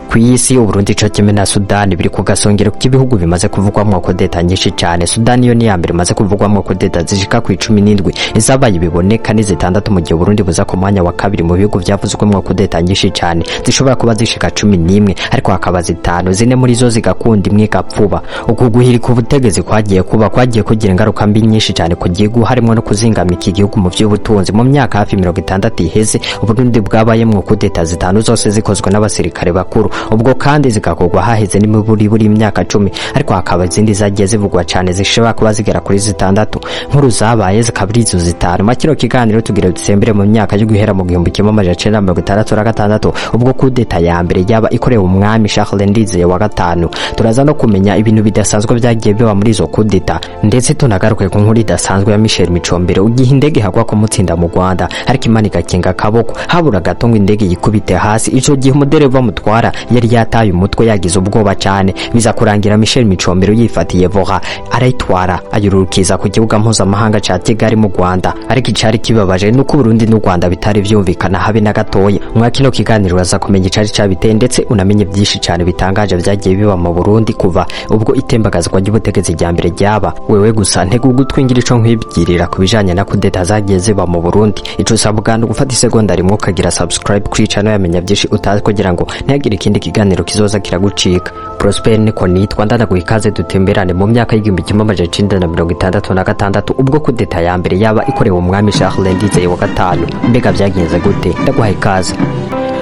Kw'isi, Uburundi co kimwe na Sudani biri ku gasongero k'ibihugu bimaze kuvugwamwo kudeta nyinshi cane. Sudani yo ni iya mbere imaze kuvugwamwo kudeta zishika ku 17, izabaye biboneka ni zitandatu, mu gihe Uburundi buza ku mwanya wa kabiri mu bihugu vyavuzwemwo kudeta nyinshi cane, zishobora kuba zishika 11, ariko hakaba zitanu, zine muri zo zigakunda, imwe igapfuba. Uku guhirika ubutegetsi kwagiye kuba kwagiye kugira ingaruka mbi nyinshi cane ku gihugu, harimwo no kuzingamika igihugu mu vy'ubutunzi. Mu myaka hafi 60 iheze, Uburundi bwabayemwo kudeta zitanu, zose zikozwe n'abasirikare bakuru, ubwo kandi zigakorwa haheze n'imiburiburi imyaka 10, ariko hakaba izindi zagiye zivugwa cane zishobora kuba zigera kuri zitandatu. Nkuru zabaye zikaba ari izo zitanu. Ma kino kiganiro tugira dusembere mu myaka yo guhera mu 1966, ubwo kudeta ya mbere yaba ikorewe umwami Charles Ndizeye wa gatanu. Turaza no kumenya ibintu bidasanzwe byagiye biba muri izo kudeta, ndetse tunagaruke ku nkuru idasanzwe ya Michel Micombero ugihe indege hagwa kumutsinda mu Rwanda, ariko Imana igakinga akaboko. Habura gato ngo indege yikubite hasi. Ico gihe umudereva mutwara yari yataye umutwe, yagize ubwoba cyane. Biza kurangira Michel Micombero yifatiye voha, arayitwara, ayururukiza ku kibuga mpuzamahanga ca Kigali mu Rwanda. Ariko icari kibabaje nuko Burundi n'u Rwanda bitari vyumvikana habe na gatoya. Mwa kino kiganiro uraza kumenya icari cabiteye, ndetse unamenye byinshi cyane bitangaje vyagiye biba mu Burundi kuva ubwo itembagazwa ry'ubutegetsi rya mbere ryaba. Wewe gusa ntega ugutwi ngira ico nkwibwirira ku bijanye na kudeta zagiye ziba mu Burundi. Ico usabwa ni ugufata isegonda rimwe ukagira subscribe kuri channel yamenya byinshi utazi, kugira ngo ntihagire ikindi kiganiro kizoza kiragucika. Prosper niko nitwa, ndanaguha ikaze dutemberane mu myaka y'1966, ubwo kudeta ya mbere yaba ikorewe umwami Charles Ndizeye wa gatanu. Mbega byagenze gute? Ndaguha ikaze.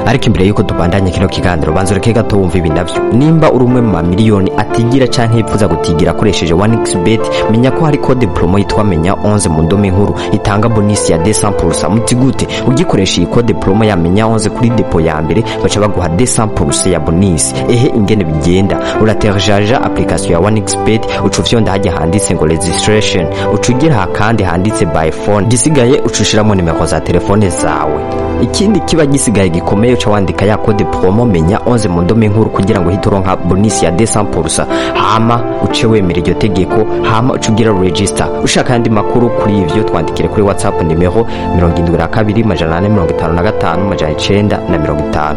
Ariko imbere yuko tubandanya kino kiganiro, banza ureke gato wumva ibi navyo. Nimba uri umwe mu mamiliyoni atigira canke yifuza gutigira akoresheje 1xBet, menya ko hari code promo yitwa menya 11 mu ndome nkuru, itanga bonus ya 200%. Muti gute? Ugikoresha iyi code promo ya menya 11 kuri dépôt ya mbere, baca baguha 200% ya bonus. Ehe, ingene bigenda: uratéléchargea application ya 1xBet, uca ufyonda hajya handitse ngo registration, uca ugira kandi handitse by phone, gisigaye uca ushiramo nimero za telefone zawe. Ikindi kiba gisigaye gikomeye, uca wandika ya code promo menya 11 mu ndome nkuru kugira ngo uhite uronka bonus ya 200%, hama uce wemera iryo tegeko, hama uce ugira register. Ushaka ayandi makuru kuri ivyo, twandikire kuri WhatsApp nimero 72 455 950.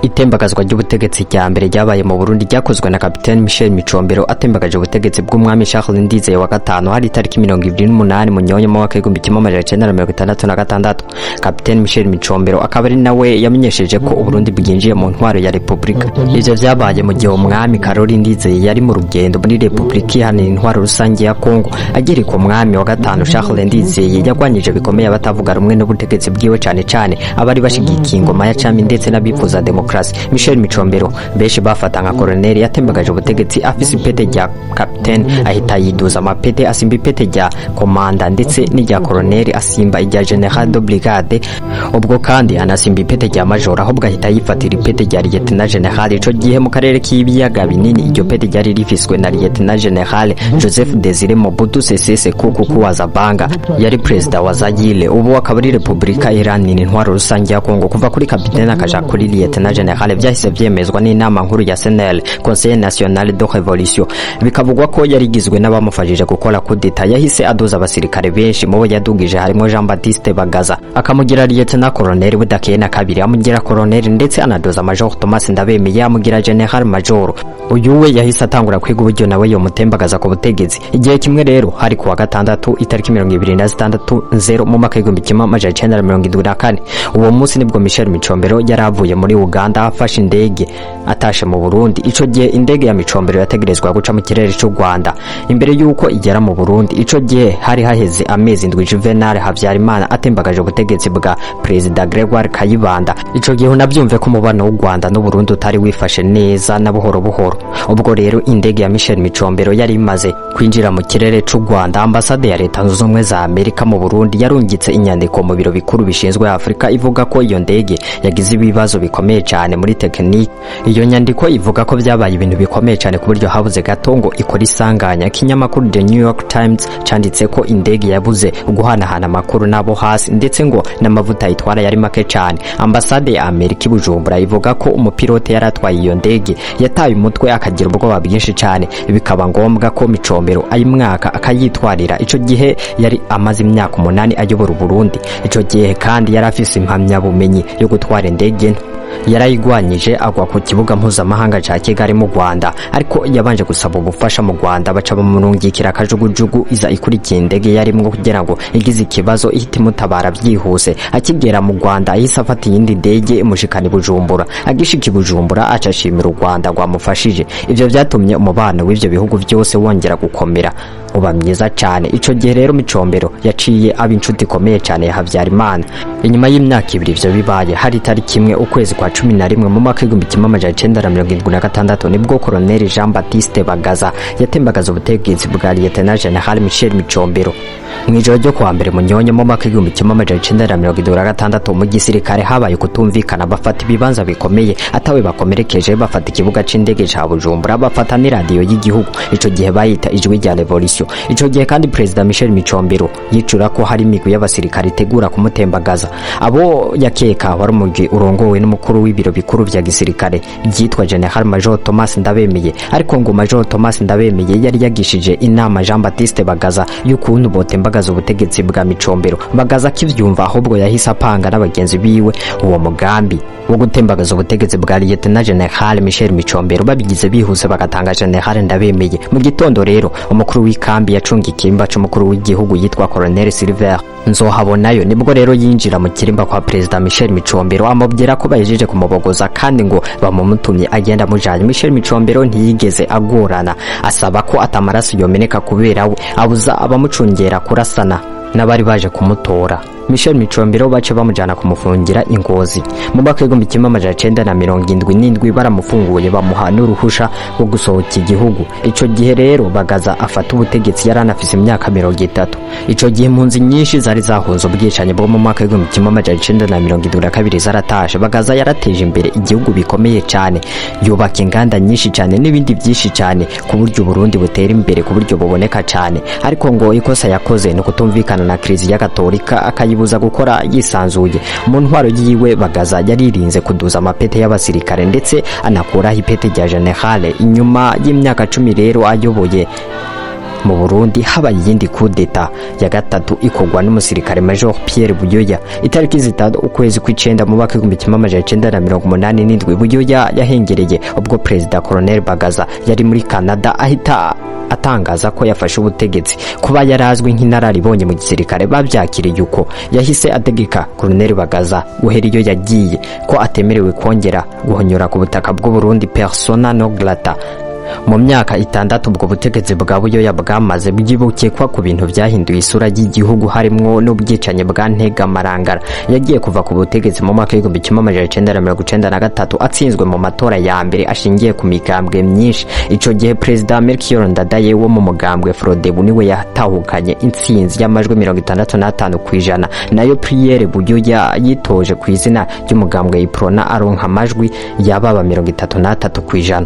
Itembagazwa ry'ubutegetsi rya mbere ryabaye mu Burundi ryakozwe na Kapiteni Michel Micombero, atembagaje ubutegetsi bw'umwami Charles Ndizeye wa gatanu. Hari itariki 28 Munyonyo mu mwaka w'1966. Kapiteni Michel Micombero akaba ari nawe yamenyesheje ko Uburundi bwinjiye mu ntwaro ya Repubulika. Ivyo vyabaye mu gihe umwami Karori Ndizeye yari mu rugendo muri Repubulika Iharanira Intwaro Rusange ya Kongo. Agera ku mwami wa gatanu Charles Ndizeye, yagwanyije bikomeye abatavuga rumwe n'ubutegetsi bwiwe, cane cane abari bashigikiye ingoma ya cami ndetse n'abifuza demokrasi. Michel Micombero, benshi bafata nka koloneli, yatembagaje ubutegetsi afise ipete rya capitaine, ahita yiduza amapete, asimba ipete rya komanda ndetse n'irya koloneli, asimba irya général de brigade, ubwo kandi anasimba ipete rya major, ahubwo ahita yifatira ipete rya lieutenant général. Ico gihe mu karere k'ibiyaga binini iryo pete ryari rifiswe na lieutenant général Joseph Desire Mobutu Sese Seko Kuku wa Zabanga, yari perezida wa Zaire, ubu akaba ari Repubulika Iharanira Intwaro Rusange ya Kongo. Kuva kuri capitaine akaja kuri lieutenant général byahise vyemezwa n'inama nkuru ya CNL, Conseil National de Révolution, bikavugwa ko yari igizwe n'abamufashije gukora kudeta. Yahise aduza abasirikare benshi. Mu bo yadugije harimo Jean Baptiste Bagaza, akamugira lieutenant colonel, budakeye na kabiri amugira colonel, ndetse anaduza Major Thomas Ndabemeye, amugira général major. Uyu we yahise atangura kwiga uburyo nawe yomutembagaza ku butegetsi. Igihe kimwe rero, hari kuwa gatandatu itariki 26 nzero mu mwaka w'1974. Uwo munsi nibwo Michel Micombero yari avuye muri Uganda, afashe indege atashe mu Burundi. Ico gihe indege ya Micombero yategerezwa guca mu kirere cy'u Rwanda imbere y'uko igera mu Burundi. Ico gihe hari haheze amezi 7 Juvenal Habyarimana atembagaje ubutegetsi bwa Perezida Gregoire Kayibanda. Ico gihe unavyumve ko umubano w'u Rwanda n'u Burundi utari wifashe neza na buhoro buhoro. Ubwo rero indege ya Michel Micombero yari imaze kwinjira mu kirere c'u Rwanda, ambasade ya Leta Zunze Ubumwe za Amerika mu Burundi yarungitse inyandiko mu biro bikuru bishinzwe Afurika, ivuga ko iyo ndege yagize ibibazo bikomeye cyane. cyane muri tekinike. Iyo nyandiko ivuga ko byabaye ibintu bikomeye cyane ku buryo habuze gato ngo ikora isanganya. Ikinyamakuru The New York Times canditse ko indege yabuze guhanahana amakuru n'abo hasi, ndetse ngo n'amavuta itwara yari make cyane. Ambasade ya Amerika i Bujumbura ivuga ko umupilote yari atwaye iyo ndege yataye umutwe, akagira ubwoba bwinshi cyane, bikaba ngombwa ko Micombero ayimwaka akayitwarira. Ico gihe yari amaze imyaka 8 ayobora Burundi. Ico gihe kandi yari afise impamyabumenyi yo gutwara indege nto. Yarayigwanyije agwa ku kibuga mpuzamahanga ca Kigali mu Rwanda, ariko yabanje gusaba ubufasha mu Rwanda, baca bamurungikira akajugujugu iza ikurikiye indege yarimwo kugira ngo igize ikibazo ihite imutabara byihuse. Akigera mu Rwanda yahise afata iyindi ndege imushikana i Bujumbura. Agishika i Bujumbura aca ashimira u Rwanda rwamufashije. Ivyo vyatumye umubano w'ivyo bihugu byose wongera gukomera, uba mwiza cyane. Ico gihe rero Micombero yaciye aba inshuti ikomeye cyane ya Habyarimana. Inyuma y'imyaka 2 ivyo bibaye, hari itariki 1 ukwezi kwa 11 mu mwaka 1976, nibwo Colonel Jean Baptiste Bagaza yatembagaza ubutegetsi bwa Lieutenant General Michel Micombero. Mu ijoro ryo kuwa mbere Munyonyo mu mwaka 1976, mu gisirikare habaye kutumvikana, bafata ibibanza bikomeye atawe bakomerekeje, bafata ikibuga c'indege ca Bujumbura, bafata n'iradiyo y'igihugu, ico gihe bayita Ijwi rya Revolution. Ico gihe kandi Perezida Michel Micombero yicura ko hari imigwi y'abasirikare itegura kumutembagaza. Abo yakeka wari umugwi urongowe n'umukuru w'ibiro bikuru vya gisirikare ryitwa General Major Thomas Ndabemeye, ariko ngo Major Thomas Ndabemeye yari yagishije inama Jean Baptiste Bagaza y'ukuntu botembagaza ubutegetsi bwa Micombero. Bagaza akivyumva ahubwo yahise apanga n'abagenzi biwe uwo mugambi wo gutembagaza ubutegetsi bwa Lieutenant General Michel Micombero. Babigize bihuse, bagatanga General Ndabemeye. Mu gitondo rero umukuru w'ikambi yacunga ikirimba c'umukuru w'igihugu yitwa Colonel Silver Nzohabonayo nibwo rero yinjira mu kirimba kwa Perezida Michel Micombero, amubwira ko bahejeje kumubogoza kandi ngo bamumutumye agenda amujanye. Michel Micombero ntiyigeze agorana, asaba ko atamaraso yomeneka kubera we, abuza abamucungera kurasana n'abari baje kumutora. Michel Micombero bace bamujana kumufungira ingozi. Mu mwaka 1977 baramufunguye, bamuha n'uruhusha rwo gusohoka igihugu. Ico gihe rero Bagaza afata ubutegetsi yaranafise imyaka 30. Ico gihe impunzi nyinshi zari zahunze ubwicanyi bwo mu mwaka 1972 zaratashe. Bagaza yarateje imbere igihugu bikomeye cyane, yubaka inganda nyinshi cyane n'ibindi byinshi cyane, ku buryo Burundi butera imbere ku buryo buboneka cyane. Ariko ngo ikosa yakoze ni ukutumvikana na Kiliziya Gatolika, akayibuza gukora yisanzuye. Mu ntwaro yiwe Bagaza yaririnze kuduza amapete y'abasirikare, ndetse anakuraho ipete rya generale. Inyuma y'imyaka 10 rero ayoboye mu Burundi, habaye iyindi kudeta ya gatatu ikorwa n'umusirikare Major Pierre Buyoya. Itariki 3 ukwezi kw'icenda mu mwaka 1987, Buyoya yahengereye ubwo Perezida Colonel Bagaza yari muri Canada, ahita atangaza ko yafashe ubutegetsi. Kuba yarazwi nk'inararibonye mu gisirikare babyakiriye uko. Yahise ategeka Colonel Bagaza guhera iyo yagiye ko atemerewe kongera guhonyora ku butaka bw'u Burundi, persona non grata. Mu myaka 6 ubwo butegetsi bwa Buyoya bwamaze, bwibukekwa ku bintu byahinduye isura y'igihugu, harimwo n'ubwicanyi bwa Ntega Marangara. Yagiye kuva ku butegetsi mu mwaka 1993 atsinzwe mu matora ya mbere ashingiye ku migambwe myinshi. Ico gihe Perezida Melchior Ndadaye wo mu mugambwe Frodebu niwe yatahukanye intsinzi y'amajwi 65%, nayo Pierre Buyoya yitoje ku izina ry'umugambwe Iprona aronka amajwi yababa 33%.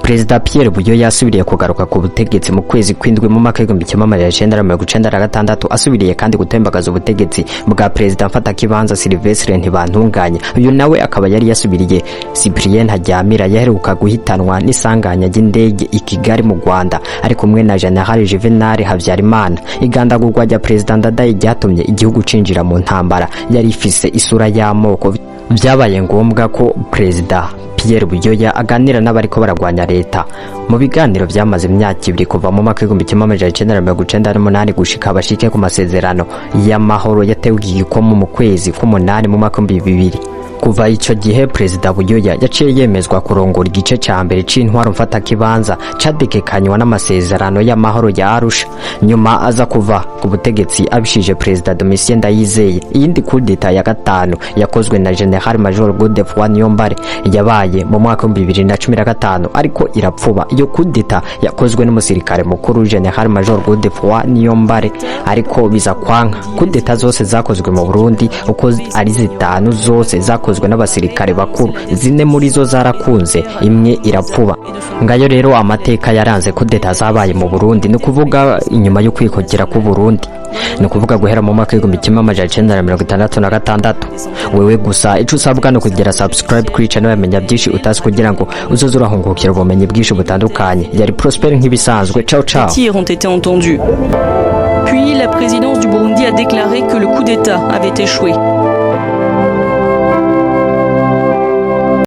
Perezida Pierre Buyoya yasubiriye kugaruka ku butegetsi mu kwezi kw'indwi mu mwaka 1996, asubiriye kandi gutembagaza ubutegetsi bwa Perezida mfatakibanza Sylvestre Ntibantunganya. Uyu nawe akaba yari yasubiriye Cyprien Ntaryamira yaheruka guhitanwa n'isanganya ry'indege i Kigali mu Rwanda ari kumwe na General Juvenal Habyarimana. Igandagurwa rya Perezida Ndadaye ryatumye igihugu cinjira mu ntambara yari ifise isura y'amoko. Byabaye ngombwa ko Perezida Pierre Buyoya aganira n'abariko baragwanya leta mu biganiro byamaze imyaka 2 kuva mu mwaka 1998 gushika bashike ku masezerano y'amahoro yatewe igikomo mu kwezi k'umunani mu mwaka 2000. Kuva ico gihe Perezida Buyoya yaciye yemezwa kurongora igice ca mbere c'intwaro mfatakibanza cadekekanywa n'amasezerano y'amahoro ya Arusha. Nyuma aza kuva ku butegetsi abishije Perezida Domitien Ndayizeye. Iyindi kudeta ya gatanu yakozwe na General Major Godefroid Niyombare yabaye mu mwaka 2015, ariko irapfuba. Iyo kudeta yakozwe n'umusirikare mukuru General Major Godefroid Niyombare, ariko biza kwanka. Kudeta zose zakozwe mu Burundi uko ari 5 zose zakozwe zakozwe n'abasirikare bakuru. Zine muri zo zarakunze, imwe irapfuba. Ngayo rero amateka yaranze kudeta zabaye mu Burundi, ni ukuvuga inyuma yo kwikukira k'u Burundi, ni ukuvuga guhera mu mwaka w'1966. Wewe gusa ico usabwa ni ukugira subscribe kuri channel yamenya byinshi utazi, kugira ngo uzoze urahungukira ubumenyi bwinshi butandukanye. Yari Prosper nk'ibisanzwe. Ciao ciao. Tirs ont été entendus. Puis la présidence du Burundi a déclaré que le coup d'État avait échoué.